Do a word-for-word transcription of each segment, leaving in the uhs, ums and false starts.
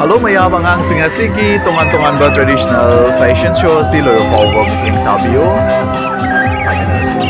Hello ꯃꯌꯥꯝ, ꯑꯉꯥꯡꯁꯤꯡ ꯑꯁꯤꯒꯤ ꯇꯣꯉꯥꯟ ꯇꯣꯉꯥꯟꯕ traditional fashion show ꯑꯁꯤ ꯂꯣꯏꯕ ꯐꯥꯎꯕ ꯃꯤꯠꯌꯦꯡ ꯇꯥꯕꯤꯌꯨ꯫ ꯇꯥꯃꯤꯟꯅꯔꯁꯤ꯫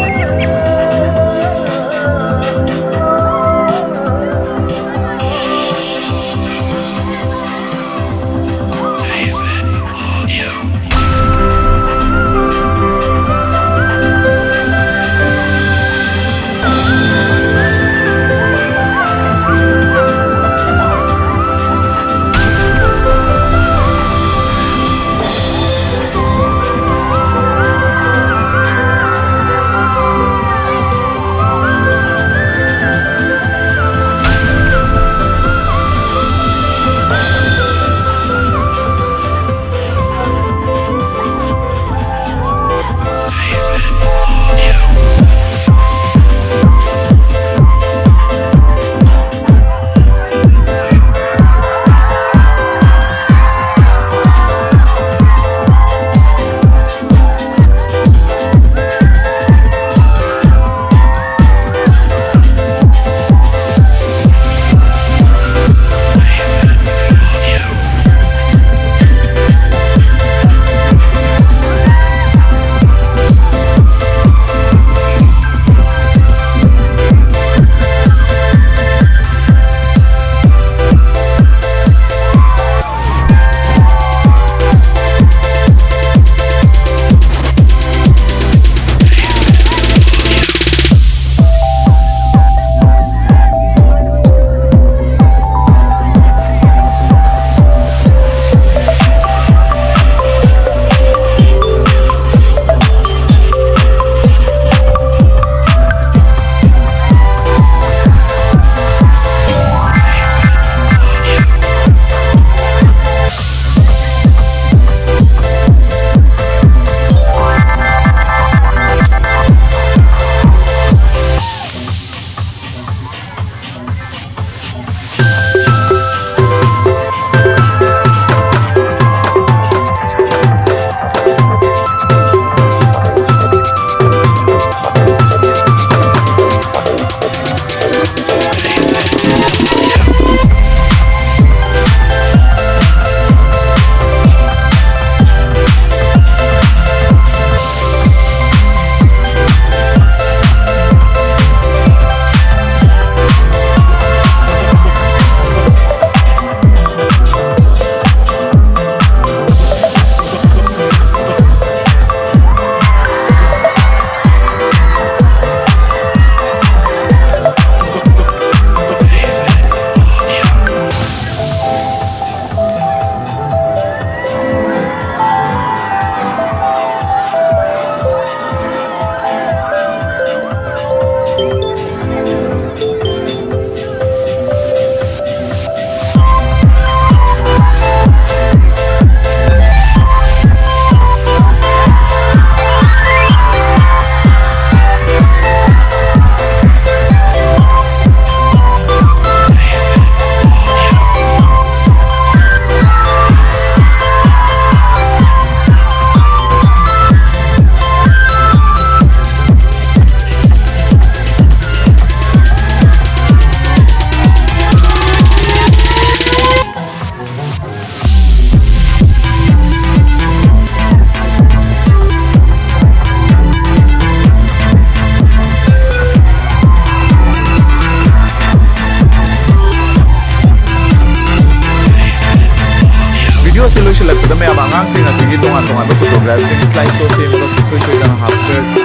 ꯑꯁꯤ ꯂꯣꯏꯁꯤꯜꯂꯛꯄꯗ ꯃꯌꯥꯝ ꯑꯉꯥꯡꯁꯤꯡ ꯑꯁꯤꯒꯤ ꯇꯣꯉꯥꯟ ꯇꯣꯉꯥꯟꯕ photograph ꯁꯤꯡ slide show ꯁꯦꯝꯃꯒ ꯁꯨꯡꯁꯣꯏ ꯁꯣꯏꯗꯅ ꯍꯥꯞꯆꯔꯛꯀꯦ꯫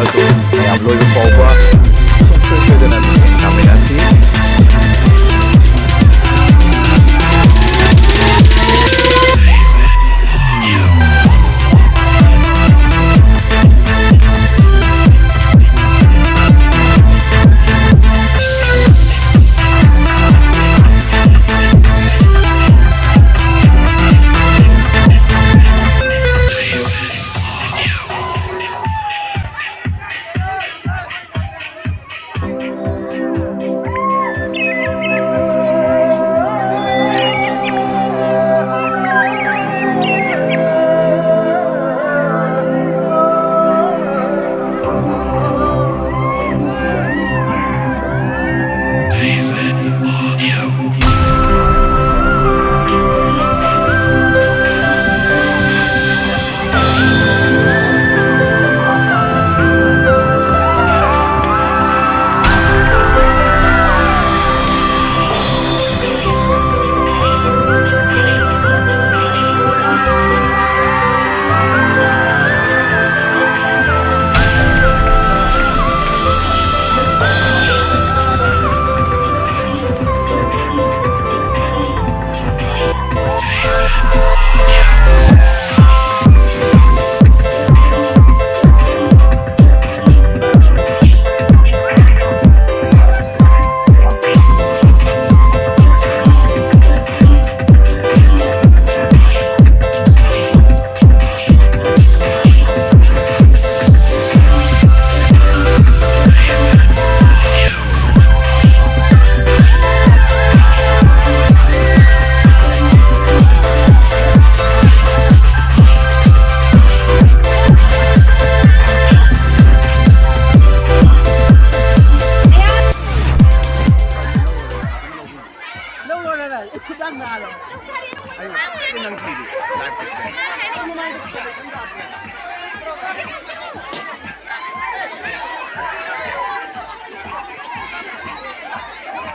ꯑꯗꯨ ꯃꯌꯥꯝ ꯂꯣꯏꯕ ꯐꯥꯎꯕ ꯁꯨꯡꯁꯣꯏ ꯁꯣꯏꯗꯅ ꯌꯦꯡꯃꯤꯟꯅꯁꯤ꯫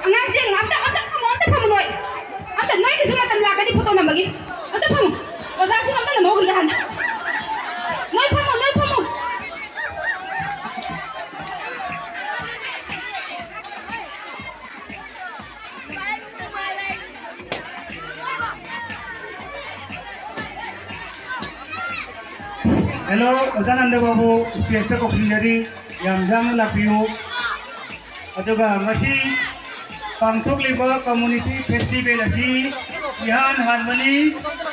ꯑꯉꯥꯡꯁꯤꯡ ꯑꯝꯇ, ꯑꯝꯇ ꯐꯝꯃꯣ, ꯑꯝꯇ ꯐꯝꯃꯣ ꯅꯣꯏ꯫ ꯑꯝꯇ ꯅꯣꯏꯒꯤꯁꯨ ꯃꯇꯝ ꯂꯥꯛꯀꯅꯤ ꯐꯣꯇꯣ ꯅꯝꯕꯒꯤ꯫ Hello, ꯑꯣꯖꯥ ꯅꯟꯗ ꯕꯥꯕꯨ, stageꯇ ꯀꯧꯁꯤꯟꯖꯔꯤ꯫ ꯌꯥꯝ ꯌꯥꯝꯅ ꯂꯥꯛꯄꯤꯌꯨ꯫ ꯑꯗꯨꯒ ꯉꯁꯤ ꯄꯥꯡꯊꯣꯛꯂꯤꯕ community festival ꯑꯁꯤ ꯏꯍꯥꯟ ꯍꯥꯟꯕꯅꯤ꯫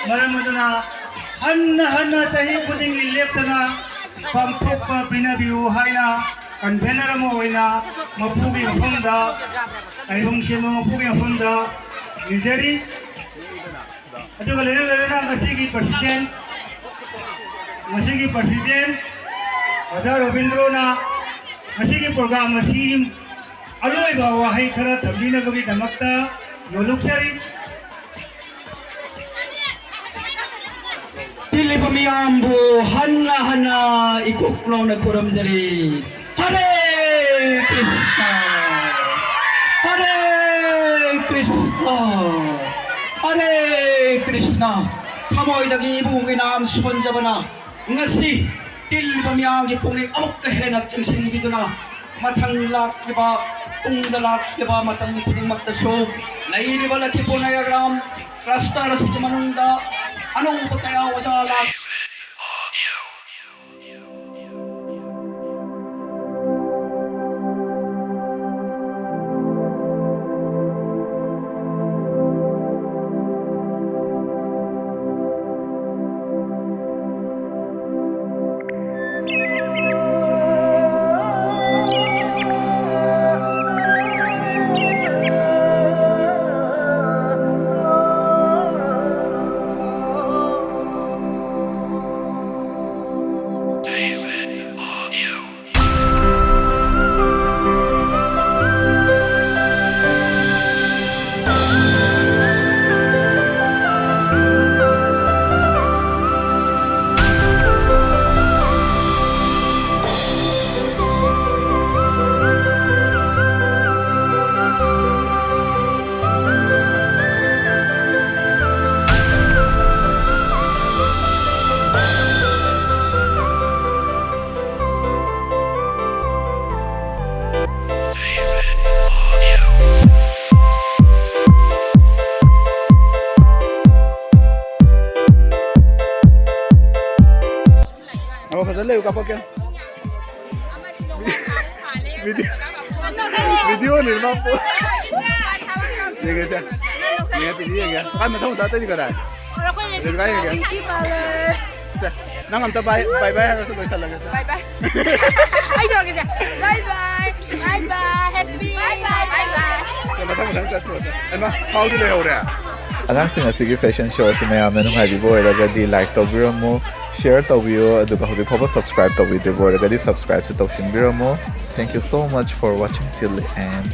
ꯃꯔꯝ ꯑꯗꯨꯅ ꯍꯟꯅ ꯍꯟꯅ ꯆꯍꯤ ꯈꯨꯗꯤꯡꯒꯤ ꯂꯦꯞꯇꯅ ꯄꯥꯡꯊꯣꯛꯄ ꯄꯤꯅꯕꯤꯌꯨ ꯍꯥꯏꯅ convener ꯑꯃ ꯑꯣꯏꯅ ꯃꯄꯨꯒꯤ ꯃꯐꯝꯗ, ꯂꯥꯏꯕꯨꯡ ꯁꯦꯝꯕ ꯃꯄꯨꯒꯤ ꯃꯐꯝꯗ ꯅꯤꯖꯔꯤ꯫ ꯑꯗꯨꯒ ꯂꯣꯏꯅ ꯂꯣꯏꯅꯅ ꯉꯁꯤꯒꯤ president, ꯉꯁꯤꯒꯤ president ꯑꯣꯖꯥ ꯔꯣꯕꯤꯟꯗ꯭ꯔꯣꯅ ꯉꯁꯤꯒꯤ program ꯑꯁꯤ ꯑꯔꯣꯏꯕ ꯋꯥꯍꯩ ꯈꯔ ꯊꯝꯕꯤꯅꯕꯒꯤꯗꯃꯛꯇ ꯌꯣꯜꯂꯨꯛꯆꯔꯤ꯫ ꯇꯤꯜꯂꯤꯕ ꯃꯤꯌꯥꯝꯕꯨ ꯍꯟꯅ ꯍꯟꯅ ꯏꯀꯨꯞ ꯂꯥꯎꯅ ꯈꯨꯔꯨꯝꯖꯔꯤ꯫ ꯍꯔꯦ ꯀ꯭ꯔꯤꯁꯅ, ꯍꯔꯦ ꯀ꯭ꯔꯤꯁꯅ, ꯍꯔꯦ ꯀ꯭ꯔꯤꯁꯅ꯫ ꯊꯃꯣꯏꯗꯒꯤ ꯏꯕꯨꯡꯒꯤ ꯅꯥꯝ ꯁꯣꯟꯖꯕꯅ ꯉꯁꯤ ꯇꯤꯜꯂꯤꯕ ꯃꯤꯌꯥꯝꯒꯤ ꯄꯨꯛꯅꯤꯡ ꯑꯃꯨꯛꯀ ꯍꯦꯟꯅ ꯆꯤꯡꯁꯤꯟꯕꯤꯗꯨꯅ, ꯃꯊꯪ ꯂꯥꯛꯂꯤꯕ, ꯇꯨꯡꯗ ꯂꯥꯛꯂꯤꯕ ꯃꯇꯝ ꯈꯨꯗꯤꯡꯃꯛꯇꯁꯨ ꯂꯩꯔꯤꯕ ꯂꯈꯤꯄꯨꯔ ꯅꯌꯥꯒ꯭ꯔꯥꯝ cluster ꯑꯁꯤꯒꯤ ꯃꯅꯨꯡꯗ ꯑꯅꯧꯕ ꯀꯌꯥ ꯑꯣꯖꯥ ꯂꯥꯛ ꯀꯥꯞꯄꯛꯀꯦ꯫ ꯚꯤꯗꯤꯑꯣ, ꯚꯤꯗꯤꯑꯣꯅꯤ ꯃꯥ ꯄꯣ-, ꯌꯦꯡꯒꯦꯁꯦ꯫ ꯌꯦꯡꯒꯦ, ꯌꯦꯡꯒꯦ꯫ ꯀꯥꯏ ꯃꯊꯪ ꯃꯊꯪ ꯑꯇꯩꯗꯤ ꯀꯗꯥꯏ? ꯑꯗꯨꯗꯤ ꯀꯥꯏ ꯌꯦꯡꯒꯦ? ꯁꯦ, ꯅꯪ ꯑꯝꯇ ꯕꯥꯏ, ꯕꯥꯏ ꯕꯥꯏ ꯍꯥꯏꯔꯁꯨ ꯂꯣꯏꯁꯜꯂꯒꯦꯁꯦ꯫ ꯕꯥꯏ ꯕꯥꯏ꯫ ꯑꯩ ꯇꯧꯔꯒꯦꯁꯦ꯫ ꯕꯥꯏ ꯕꯥꯏ꯫ ꯕꯥꯏ ꯕꯥꯏ꯫ ꯍꯦꯄꯤ꯫ ꯕꯥꯏ ꯕꯥꯏ꯫ ꯕꯥꯏ ꯕꯥꯏ꯫ ꯁꯦ, ꯃꯊꯪ ꯃꯊꯪ ꯆꯠꯈ꯭ꯔꯣꯁꯦ꯫ ꯍꯩꯃꯥ, ꯐꯥꯎꯗꯤ ꯂꯩꯍꯧꯔꯦ꯫ ꯑꯉꯥꯡꯁꯤꯡ ꯑꯁꯤꯒꯤ ꯐꯦꯁꯟ ꯁꯣ ꯑꯁꯤ ꯃꯌꯥꯝꯅ ꯅꯨꯡꯉꯥꯏꯕꯤꯕ ꯑꯣꯏꯔꯒꯗꯤ ꯂꯥꯏꯛ ꯇꯧꯕꯤꯔꯝꯃꯨ, ꯁꯤꯌꯔ ꯇꯧꯕꯤꯌꯨ, ꯑꯗꯨꯒ ꯍꯧꯖꯤꯛ ꯐꯥꯎꯕ ꯁꯕꯁꯀ꯭ꯔꯥꯏꯕ ꯇꯧꯕꯤꯗ꯭ꯔꯤꯕ ꯑꯣꯏꯔꯒꯗꯤ ꯁꯕꯁꯀ꯭ꯔꯥꯏꯕꯁꯨ ꯇꯧꯁꯤꯟꯕꯤꯔꯝꯃꯨ꯫ Thank you so much for watching till the end.